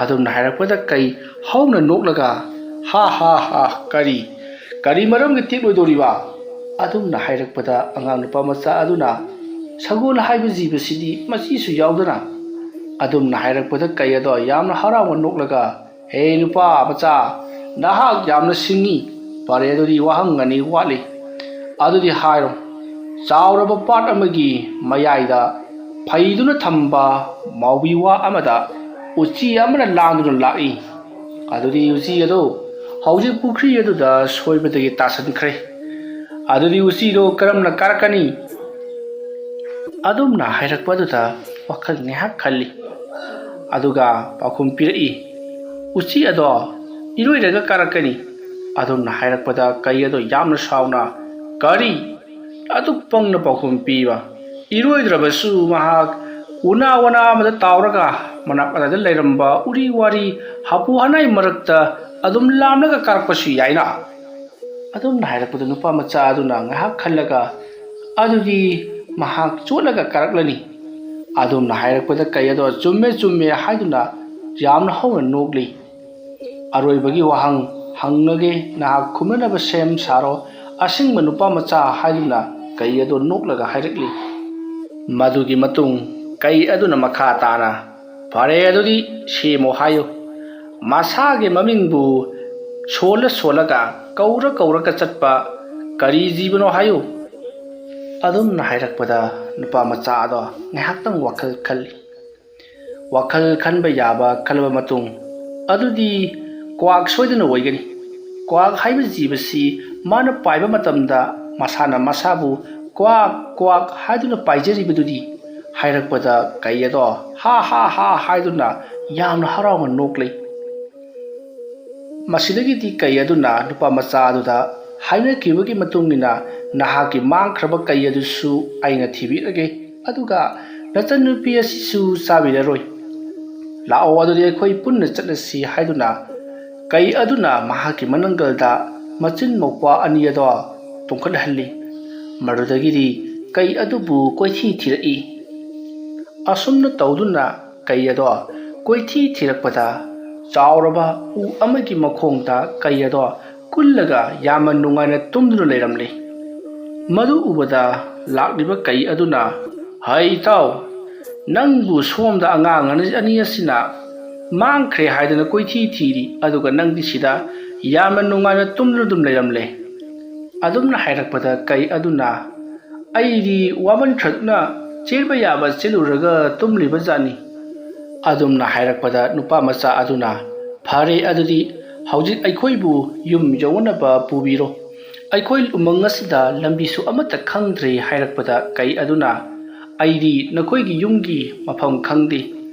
ꯑꯗꯨꯝꯅ ꯍꯥꯏꯔꯛꯄꯗ ꯀꯩ ꯍꯧꯅ ꯅꯣꯛꯂꯒ, "ꯍꯥ ꯍꯥ ꯍꯥ, ꯀꯔꯤ, ꯀꯔꯤ ꯃꯔꯝꯒꯤ ꯇꯦꯛꯂꯣꯏꯗꯧꯔꯤꯕ?" ꯑꯗꯨꯝꯅ ꯍꯥꯏꯔꯛꯄꯗ ꯑꯉꯥꯡ ꯅꯨꯄꯥ ꯃꯆꯥ ꯑꯗꯨꯅ, "ꯁꯒꯣꯜ ꯍꯥꯏꯕ ꯖꯤꯕꯁꯤꯗꯤ ꯃꯆꯤꯁꯨ ꯌꯥꯎꯗꯅ?" ꯑꯗꯨꯝꯅ ꯍꯥꯏꯔꯛꯄꯗ ꯀꯩ ꯑꯗꯣ ꯌꯥꯝꯅ ꯍꯔꯥꯎꯅ ꯅꯣꯛꯂꯒ, "ꯍꯦ ꯅꯨꯄꯥ ꯃꯆꯥ, ꯅꯍꯥꯛ ꯌꯥꯝꯅ ꯁꯤꯡꯉꯤ꯫ ꯐꯔꯦ, ꯑꯗꯨꯗꯤ ꯋꯥꯍꯪ ꯑꯅꯤ ꯋꯥꯠꯂꯤ꯫ ꯑꯗꯨꯗꯤ ꯍꯥꯏꯔꯣ, ꯆꯥꯎꯔꯕ ꯄꯥꯠ ꯑꯃꯒꯤ ꯃꯌꯥꯏꯗ ꯐꯩꯗꯨꯅ ꯊꯝꯕ ꯃꯥꯎꯕꯤ ꯋꯥ ꯑꯃꯗ ꯎꯆꯤ ꯑꯃꯅ ꯂꯥꯡꯗꯨꯅ ꯂꯥꯛꯏ꯫ ꯑꯗꯨꯗꯤ ꯎꯆꯤ ꯑꯗꯨ ꯍꯧꯖꯤꯛ ꯄꯨꯈ꯭ꯔꯤ ꯑꯗꯨꯗ ꯁꯣꯏꯕꯗꯒꯤ ꯇꯥꯁꯟꯈ꯭ꯔꯦ꯫ "ꯑꯗꯨꯗꯤ ꯎꯆꯤꯗꯣ ꯀꯔꯝꯅ ꯀꯥꯔꯛꯀꯅꯤ?" ꯑꯗꯨꯝꯅ ꯍꯥꯏꯔꯛꯄꯗꯨꯗ ꯋꯥꯈꯜ ꯉꯥꯏꯍꯥꯛ ꯈꯜꯂꯤ꯫ ꯑꯗꯨꯒ ꯄꯥꯎꯈꯨꯝ ꯄꯤꯔꯛꯏ, "ꯎꯆꯤ ꯑꯗꯣ ꯏꯔꯣꯏꯔꯒ ꯀꯥꯔꯛꯀꯅꯤ"꯫ ꯑꯗꯨꯝꯅ ꯍꯥꯏꯔꯛꯄꯗ ꯀꯩ ꯑꯗꯣ ꯌꯥꯝꯅ ꯁꯥꯎꯅ, "ꯀꯔꯤ? ꯑꯗꯨꯛ ꯄꯪꯅ ꯄꯥꯎꯈꯨꯝ ꯄꯤꯕ!" ꯏꯔꯣꯏꯗ꯭ꯔꯕꯁꯨ ꯃꯍꯥꯛ ꯎꯅꯥ ꯋꯥꯅꯥ ꯑꯃꯗ ꯇꯥꯎꯔꯒ ꯃꯅꯥꯛ ꯑꯗꯥꯏꯗ ꯂꯩꯔꯝꯕ ꯎꯔꯤ ꯋꯥꯔꯤ ꯍꯥꯄꯨ ꯍꯅꯥꯏ ꯃꯔꯛꯇ ꯑꯗꯨꯝ ꯂꯥꯝꯂꯒ ꯀꯥꯔꯛꯄꯁꯨ ꯌꯥꯏꯅ꯫ ꯑꯗꯨꯝꯅ ꯍꯥꯏꯔꯛꯄꯗ ꯅꯨꯄꯥ ꯃꯆꯥ ꯑꯗꯨꯅ ꯉꯥꯏꯍꯥꯛ ꯈꯜꯂꯒ, "ꯑꯗꯨꯗꯤ ꯃꯍꯥꯛ ꯆꯣꯠꯂꯒ ꯀꯥꯔꯛꯂꯅꯤ"꯫ ꯑꯗꯨꯝꯅ ꯍꯥꯏꯔꯛꯄꯗ ꯀꯩ ꯑꯗꯣ "ꯆꯨꯝꯃꯦ, ꯆꯨꯝꯃꯦ" ꯍꯥꯏꯗꯨꯅ ꯌꯥꯝꯅ ꯍꯧꯅ ꯅꯣꯛꯂꯤ꯫ ꯑꯔꯣꯏꯕꯒꯤ ꯋꯥꯍꯪ ꯍꯪꯉꯒꯦ, ꯅꯍꯥꯛ ꯈꯨꯝꯅꯅꯕ ꯁꯦꯝ ꯁꯥꯔꯣ, ꯑꯁꯦꯡꯕ ꯅꯨꯄꯥ ꯃꯆꯥ ꯍꯥꯏꯗꯨꯅ ꯀꯩ ꯑꯗꯣ ꯅꯣꯛꯂꯒ ꯍꯥꯏꯔꯛꯂꯤ꯫ ꯃꯗꯨꯒꯤ ꯃꯇꯨꯡ ꯀꯩ ꯑꯗꯨꯅ ꯃꯈꯥ ꯇꯥꯅ, "ꯐꯔꯦ, ꯑꯗꯨꯗꯤ ꯁꯦꯝꯃꯣ ꯍꯥꯏꯌꯨ꯫ ꯃꯁꯥꯒꯤ ꯃꯃꯤꯡꯕꯨ ꯁꯣꯜꯂ ꯁꯣꯜꯂꯒ, ꯀꯧꯔ ꯀꯧꯔꯒ ꯆꯠꯄ ꯀꯔꯤ ꯖꯤꯕꯅꯣ ꯍꯥꯏꯌꯨ"꯫ ꯑꯗꯨꯝꯅ ꯍꯥꯏꯔꯛꯄꯗ ꯅꯨꯄꯥ ꯃꯆꯥ ꯑꯗꯣ ꯉꯥꯏꯍꯥꯛꯇꯪ ꯋꯥꯈꯜ ꯈꯜꯂꯤ꯫ ꯋꯥꯈꯜ ꯈꯟꯕ ꯌꯥꯕ ꯈꯜꯂꯕ ꯃꯇꯨꯡ, "ꯑꯗꯨꯗꯤ ꯀ꯭ꯋꯥꯛ ꯁꯣꯏꯗꯅ ꯑꯣꯏꯒꯅꯤ꯫ ꯀ꯭ꯋꯥꯛ ꯍꯥꯏꯕ ꯖꯤꯕꯁꯤ ꯃꯥꯅ ꯄꯥꯏꯕ ꯃꯇꯝꯗ ꯃꯁꯥꯅ ꯃꯁꯥꯕꯨ 'ꯀ꯭ꯋꯥꯛ, ꯀ꯭ꯋꯥꯛ' ꯍꯥꯏꯗꯨꯅ ꯄꯥꯏꯖꯔꯤꯕꯗꯨꯗꯤ"꯫ ꯍꯥꯏꯔꯛꯄꯗ ꯀꯩ ꯑꯗꯣ "ꯍꯥ, ꯍꯥ, ꯍꯥ" ꯍꯥꯏꯗꯨꯅ ꯌꯥꯝꯅ ꯍꯔꯥꯎꯅ ꯅꯣꯛꯂꯤ꯫ ꯃꯁꯤꯗꯒꯤꯗꯤ ꯀꯩ ꯑꯗꯨꯅ ꯅꯨꯄꯥ ꯃꯆꯥ ꯑꯗꯨꯗ ꯍꯥꯏꯅꯈꯤꯕꯒꯤ ꯃꯇꯨꯡ ꯏꯟꯅ, "ꯅꯍꯥꯛꯀꯤ ꯃꯥꯡꯈ꯭ꯔꯕ ꯀꯩ ꯑꯗꯨꯁꯨ ꯑꯩꯅ ꯊꯤꯕꯤꯔꯒꯦ, ꯑꯗꯨꯒ ꯅꯆꯟꯅꯨꯄꯤ ꯑꯁꯤꯁꯨ ꯆꯥꯕꯤꯔꯔꯣꯏ꯫ ꯂꯥꯛꯑꯣ, ꯑꯗꯨꯗꯤ ꯑꯩꯈꯣꯏ ꯄꯨꯟꯅ ꯆꯠꯂꯁꯤ" ꯍꯥꯏꯗꯨꯅ ꯀꯩ ꯑꯗꯨꯅ ꯃꯍꯥꯛꯀꯤ ꯃꯅꯪꯒꯜꯗ ꯃꯆꯤꯟ ꯃꯧꯄ꯭ꯋꯥ ꯑꯅꯤ ꯑꯗꯣ ꯇꯣꯡꯈꯠꯍꯜꯂꯤ꯫ ꯃꯗꯨꯗꯒꯤꯗꯤ ꯀꯩ ꯑꯗꯨꯕꯨ ꯀꯣꯏꯊꯤ ꯊꯤꯔꯛꯏ꯫ ꯑꯁꯨꯝꯅ ꯇꯧꯗꯨꯅ ꯀꯩ ꯑꯗꯣ ꯀꯣꯏꯊꯤ ꯊꯤꯔꯛꯄꯗ, ꯆꯥꯎꯔꯕ ꯎ ꯑꯃꯒꯤ ꯃꯈꯣꯡꯗ ꯀꯩ ꯑꯗꯣ ꯀꯨꯜꯂꯒ ꯌꯥꯝꯅ ꯅꯨꯡꯉꯥꯏꯅ ꯇꯨꯝꯗꯨꯅ ꯂꯩꯔꯝꯂꯤ꯫ ꯃꯗꯨ ꯎꯕꯗ ꯂꯥꯛꯂꯤꯕ ꯀꯩ ꯑꯗꯨꯅ, "ꯍꯩ ꯏꯇꯥꯎ, ꯅꯪꯕꯨ ꯁꯣꯝꯗ ꯑꯉꯥꯡ ꯑꯅꯤ, ꯑꯅꯤ ꯑꯁꯤꯅ ꯃꯥꯡꯈ꯭ꯔꯦ ꯍꯥꯏꯗꯅ ꯀꯣꯏꯊꯤ ꯊꯤꯔꯤ, ꯑꯗꯨꯒ ꯅꯪꯗꯤ ꯁꯤꯗ ꯌꯥꯝꯅ ꯅꯨꯡꯉꯥꯏꯅ ꯇꯨꯝꯗꯨꯅ ꯑꯗꯨꯝ ꯂꯩꯔꯝꯂꯦ"꯫ ꯑꯗꯨꯝꯅ ꯍꯥꯏꯔꯛꯄꯗ ꯀꯩ ꯑꯗꯨꯅ, "ꯑꯩꯗꯤ ꯋꯥꯃꯟꯈ꯭ꯔꯗꯨꯅ ꯆꯦꯟꯕ ꯌꯥꯕ ꯆꯦꯜꯂꯨꯔꯒ ꯇꯨꯝꯂꯤꯕ ꯖꯥꯠꯅꯤ"꯫ ꯑꯗꯨꯝꯅ ꯍꯥꯏꯔꯛꯄꯗ ꯅꯨꯄꯥ ꯃꯆꯥ ꯑꯗꯨꯅ, "ꯐꯔꯦ, ꯑꯗꯨꯗꯤ ꯍꯧꯖꯤꯛ ꯑꯩꯈꯣꯏꯕꯨ ꯌꯨꯝ ꯌꯧꯅꯅꯕ ꯄꯨꯕꯤꯔꯣ꯫ "ꯑꯩꯈꯣꯏ ꯎꯃꯪ ꯑꯁꯤꯗ ꯂꯝꯕꯤꯁꯨ ꯑꯃꯠꯇ ꯈꯪꯗ꯭ꯔꯦ" ꯍꯥꯏꯔꯛꯄꯗ, ꯀꯩ ꯑꯗꯨꯅ, "ꯑꯩꯗꯤ ꯅꯈꯣꯏꯒꯤ ꯌꯨꯝꯒꯤ ꯃꯐꯝ ꯈꯪꯗꯦ꯫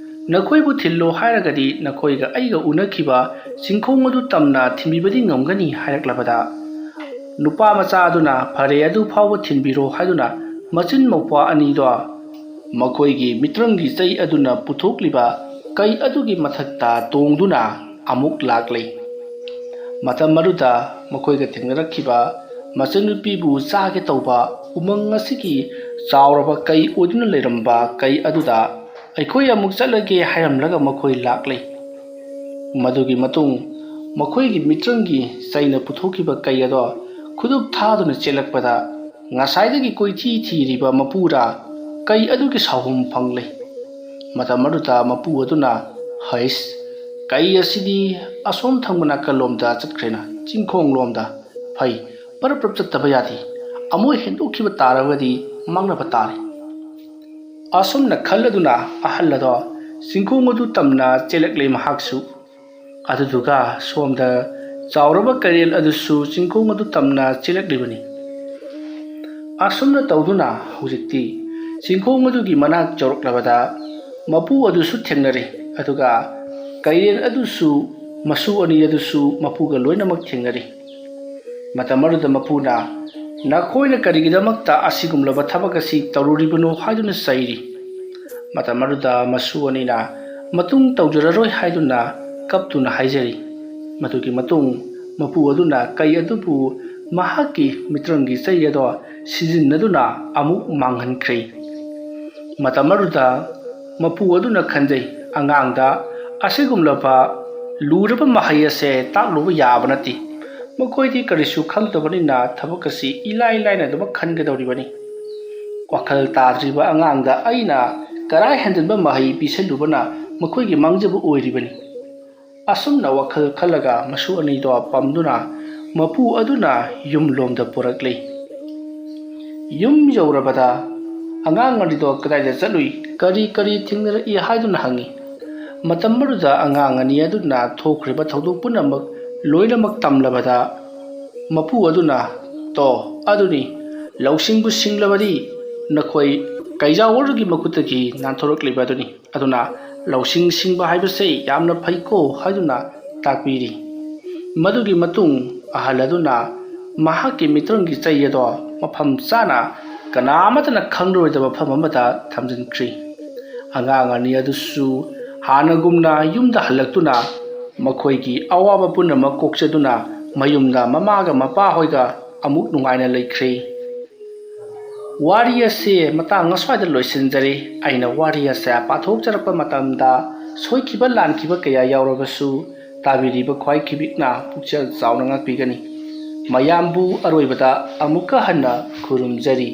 ꯅꯈꯣꯏꯕꯨ ꯊꯤꯜꯂꯣ ꯍꯥꯏꯔꯒꯗꯤ ꯅꯈꯣꯏꯒ ꯑꯩꯒ ꯎꯅꯈꯤꯕ ꯆꯤꯡꯈꯣꯡ ꯑꯗꯨ ꯇꯝꯅ ꯊꯤꯟꯕꯤꯕꯗꯤ ꯉꯝꯒꯅꯤ" ꯍꯥꯏꯔꯛꯂꯕꯗ, ꯅꯨꯄꯥ ꯃꯆꯥ ꯑꯗꯨꯅ "ꯐꯔꯦ, ꯑꯗꯨ ꯐꯥꯎꯕ ꯊꯤꯟꯕꯤꯔꯣ" ꯍꯥꯏꯗꯨꯅ ꯃꯆꯤꯟ ꯃꯧꯄ꯭ꯋꯥ ꯑꯅꯤꯗꯣ ꯃꯈꯣꯏꯒꯤ ꯃꯤꯇ꯭ꯔꯪꯒꯤ ꯆꯩ ꯑꯗꯨꯅ ꯄꯨꯊꯣꯛꯂꯤꯕ ꯀꯩ ꯑꯗꯨꯒꯤ ꯃꯊꯛꯇ ꯇꯣꯡꯗꯨꯅ ꯑꯃꯨꯛ ꯂꯥꯛꯂꯤ꯫ ꯃꯇꯝ ꯑꯗꯨꯗ ꯃꯈꯣꯏꯒ ꯊꯦꯡꯅꯔꯛꯈꯤꯕ ꯃꯆꯟꯅꯨꯄꯤꯕꯨ ꯆꯥꯒꯦ ꯇꯧꯕ ꯎꯃꯪ ꯑꯁꯤꯒꯤ ꯆꯥꯎꯔꯕ ꯀꯩ ꯑꯣꯏꯗꯨꯅ ꯂꯩꯔꯝꯕ ꯀꯩ ꯑꯗꯨꯗ, "ꯑꯩꯈꯣꯏ ꯑꯃꯨꯛ ꯆꯠꯂꯒꯦ" ꯍꯥꯏꯔꯝꯂꯒ ꯃꯈꯣꯏ ꯂꯥꯛꯂꯤ꯫ ꯃꯗꯨꯒꯤ ꯃꯇꯨꯡ ꯃꯈꯣꯏꯒꯤ ꯃꯤꯇ꯭ꯔꯪꯒꯤ ꯆꯩꯅ ꯄꯨꯊꯣꯛꯈꯤꯕ ꯀꯩ ꯑꯗꯣ ꯈꯨꯗꯨꯞ ꯊꯥꯗꯨꯅ ꯆꯦꯜꯂꯛꯄꯗ, ꯉꯁꯥꯏꯗꯒꯤ ꯀꯣꯏꯊꯤ ꯊꯤꯔꯤꯕ ꯃꯄꯨꯔꯥ ꯀꯩ ꯑꯗꯨꯒꯤ ꯁꯥꯍꯨꯝ ꯐꯪꯂꯦ꯫ ꯃꯇꯝ ꯑꯗꯨꯗ ꯃꯄꯨ ꯑꯗꯨꯅ, "ꯍꯩꯁ, ꯀꯩ ꯑꯁꯤꯗꯤ ꯑꯁꯣꯝ ꯊꯪꯕ ꯅꯥꯀꯜꯂꯣꯝꯗ ꯆꯠꯈ꯭ꯔꯦꯅ, ꯆꯤꯡꯈꯣꯡꯂꯣꯝꯗ꯫ ꯐꯩ, ꯄꯔꯞ ꯄꯔꯞ ꯆꯠꯇꯕ ꯌꯥꯗꯦ꯫ ꯑꯃꯨꯛ ꯍꯦꯟꯗꯣꯛꯈꯤꯕ ꯇꯥꯔꯕꯗꯤ ꯃꯥꯡꯅꯕ ꯇꯥꯔꯦ"꯫ ꯑꯁꯨꯝꯅ ꯈꯜꯂꯗꯨꯅ ꯑꯍꯜ ꯑꯗꯣ ꯆꯤꯡꯈꯣꯡ ꯑꯗꯨ ꯇꯝꯅ ꯆꯦꯜꯂꯛꯂꯦ ꯃꯍꯥꯛꯁꯨ꯫ ꯑꯗꯨꯗꯨꯒ ꯁꯣꯝꯗ ꯆꯥꯎꯔꯕ ꯀꯩꯔꯦꯜ ꯑꯗꯨꯁꯨ ꯆꯤꯡꯈꯣꯡ ꯑꯗꯨ ꯇꯝꯅ ꯆꯦꯜꯂꯛꯂꯤꯕꯅꯤ꯫ ꯑꯁꯨꯝꯅ ꯇꯧꯗꯨꯅ ꯍꯧꯖꯤꯛꯇꯤ ꯆꯤꯡꯈꯣꯡ ꯑꯗꯨꯒꯤ ꯃꯅꯥꯛ ꯌꯧꯔꯛꯂꯕꯗ ꯃꯄꯨ ꯑꯗꯨꯁꯨ ꯊꯦꯡꯅꯔꯦ, ꯑꯗꯨꯒ ꯀꯩꯔꯦꯜ ꯑꯗꯨꯁꯨ, ꯃꯁꯨ ꯑꯅꯤ ꯑꯗꯨꯁꯨ ꯃꯄꯨꯒ ꯂꯣꯏꯅꯃꯛ ꯊꯦꯡꯅꯔꯦ꯫ ꯃꯇꯝ ꯑꯗꯨꯗ ꯃꯄꯨꯅ, "ꯅꯈꯣꯏꯅ ꯀꯔꯤꯒꯤꯗꯃꯛꯇ ꯑꯁꯤꯒꯨꯝꯂꯕ ꯊꯕꯛ ꯑꯁꯤ ꯇꯧꯔꯨꯔꯤꯕꯅꯣ?" ꯍꯥꯏꯗꯨꯅ ꯆꯩꯔꯤ꯫ ꯃꯇꯝ ꯑꯗꯨꯗ ꯃꯁꯨ ꯑꯅꯤꯅ ꯃꯇꯨꯡ ꯇꯧꯖꯔꯔꯣꯏ ꯍꯥꯏꯗꯨꯅ ꯀꯞꯇꯨꯅ ꯍꯥꯏꯖꯔꯤ꯫ ꯃꯗꯨꯒꯤ ꯃꯇꯨꯡ ꯃꯄꯨ ꯑꯗꯨꯅ ꯀꯩ ꯑꯗꯨꯕꯨ ꯃꯍꯥꯛꯀꯤ ꯃꯤꯇ꯭ꯔꯪꯒꯤ ꯆꯩ ꯑꯗꯣ ꯁꯤꯖꯤꯟꯅꯗꯨꯅ ꯑꯃꯨꯛ ꯃꯥꯡꯍꯟꯈ꯭ꯔꯦ꯫ ꯃꯇꯝ ꯑꯗꯨꯗ ꯃꯄꯨ ꯑꯗꯨꯅ ꯈꯟꯖꯩ, "ꯑꯉꯥꯡꯗ ꯑꯁꯤꯒꯨꯝꯂꯕ ꯂꯨꯔꯕ ꯃꯍꯩ ꯑꯁꯦ ꯇꯥꯛꯂꯨꯕ ꯌꯥꯕ ꯅꯠꯇꯦ꯫ ꯃꯈꯣꯏꯗꯤ ꯀꯔꯤꯁꯨ ꯈꯪꯗꯕꯅꯤꯅ ꯊꯕꯛ ꯑꯁꯤ ꯏꯂꯥꯏ ꯂꯥꯏꯅ ꯑꯗꯨꯃꯛ ꯈꯟꯒꯗꯧꯔꯤꯕꯅꯤ꯫ ꯋꯥꯈꯜ ꯇꯥꯗ꯭ꯔꯤꯕ ꯑꯉꯥꯡꯗ ꯑꯩꯅ ꯀꯔꯥꯏ ꯍꯦꯟꯖꯟꯕ ꯃꯍꯩ ꯄꯤꯁꯜꯂꯨꯕꯅ ꯃꯈꯣꯏꯒꯤ ꯃꯥꯡꯖꯕ ꯑꯣꯏꯔꯤꯕꯅꯤ"꯫ ꯑꯁꯨꯝꯅ ꯋꯥꯈꯜ ꯈꯜꯂꯒ ꯃꯁꯨ ꯑꯅꯤꯗꯣ ꯄꯝꯗꯨꯅ ꯃꯄꯨ ꯑꯗꯨꯅ ꯌꯨꯝꯂꯣꯝꯗ ꯄꯨꯔꯛꯂꯤ꯫ ꯌꯨꯝ ꯌꯧꯔꯕꯗ ꯑꯉꯥꯡ ꯑꯅꯤꯗꯣ "ꯀꯗꯥꯏꯗ ꯆꯠꯂꯨꯏ, ꯀꯔꯤ ꯀꯔꯤ ꯊꯦꯡꯅꯔꯛꯏ?" ꯍꯥꯏꯗꯨꯅ ꯍꯪꯉꯤ꯫ ꯃꯇꯝ ꯑꯗꯨꯗ ꯑꯉꯥꯡ ꯑꯅꯤ ꯑꯗꯨꯅ ꯊꯣꯛꯈ꯭ꯔꯤꯕ ꯊꯧꯗꯣꯛ ꯄꯨꯝꯅꯃꯛ ꯂꯣꯏꯅꯃꯛ ꯇꯝꯂꯕꯗ ꯃꯄꯨ ꯑꯗꯨꯅ ꯇꯣ, ꯑꯗꯨꯅꯤ, ꯂꯧꯁꯤꯡꯕꯨ ꯁꯤꯡꯂꯕꯗꯤ ꯅꯈꯣꯏ ꯀꯩꯖꯥꯎ ꯑꯗꯨꯒꯤ ꯃꯈꯨꯠꯇꯒꯤ ꯅꯥꯟꯊꯣꯔꯛꯂꯤꯕ ꯑꯗꯨꯅꯤ꯫ ꯑꯗꯨꯅ ꯂꯧꯁꯤꯡ ꯁꯤꯡꯕ ꯍꯥꯏꯕꯁꯦ ꯌꯥꯝꯅ ꯐꯩꯀꯣ ꯍꯥꯏꯗꯨꯅ ꯇꯥꯛꯄꯤꯔꯤ꯫ ꯃꯗꯨꯒꯤ ꯃꯇꯨꯡ ꯑꯍꯜ ꯑꯗꯨꯅ ꯃꯍꯥꯛꯀꯤ ꯃꯤꯇ꯭ꯔꯪꯒꯤ ꯆꯩ ꯑꯗꯣ ꯃꯐꯝ ꯆꯥꯅ ꯀꯅꯥ ꯑꯃꯠꯇꯅ ꯈꯪꯂꯔꯣꯏꯗꯕ ꯃꯐꯝ ꯑꯃꯗ ꯊꯝꯖꯤꯟꯈ꯭ꯔꯤ꯫ ꯑꯉꯥꯡ ꯑꯅꯤ ꯑꯗꯨꯁꯨ ꯍꯥꯟꯅꯒꯨꯝꯅ ꯌꯨꯝꯗ ꯍꯜꯂꯛꯇꯨꯅ ꯃꯈꯣꯏꯒꯤ ꯑꯋꯥꯕ ꯄꯨꯝꯅꯃꯛ ꯀꯣꯛꯆꯗꯨꯅ ꯃꯌꯨꯝꯗ ꯃꯃꯥꯒ ꯃꯄꯥꯍꯣꯏꯒ ꯑꯃꯨꯛ ꯅꯨꯡꯉꯥꯏꯅ ꯂꯩꯈ꯭ꯔꯦ꯫ ꯋꯥꯔꯤ ꯑꯁꯤ ꯃꯇꯥꯡ ꯑꯁ꯭ꯋꯥꯏꯗ ꯂꯣꯏꯁꯤꯟꯖꯔꯦ꯫ ꯑꯩꯅ ꯋꯥꯔꯤ ꯑꯁꯦ ꯄꯥꯊꯣꯛꯆꯔꯛꯄ ꯃꯇꯝꯗ ꯁꯣꯏꯈꯤꯕ ꯂꯥꯟꯈꯤꯕ ꯀꯌꯥ ꯌꯥꯎꯔꯕꯁꯨ ꯇꯥꯕꯤꯔꯤꯕ ꯈ꯭ꯋꯥꯏ ꯈꯤꯕꯤꯛꯅ ꯄꯨꯛꯆꯦꯜ ꯆꯥꯎꯅ ꯉꯥꯛꯄꯤꯒꯅꯤ꯫ ꯃꯌꯥꯝꯕꯨ ꯑꯔꯣꯏꯕꯗ ꯑꯃꯨꯛꯀ ꯍꯟꯅ ꯈꯨꯔꯨꯝꯖꯔꯤ꯫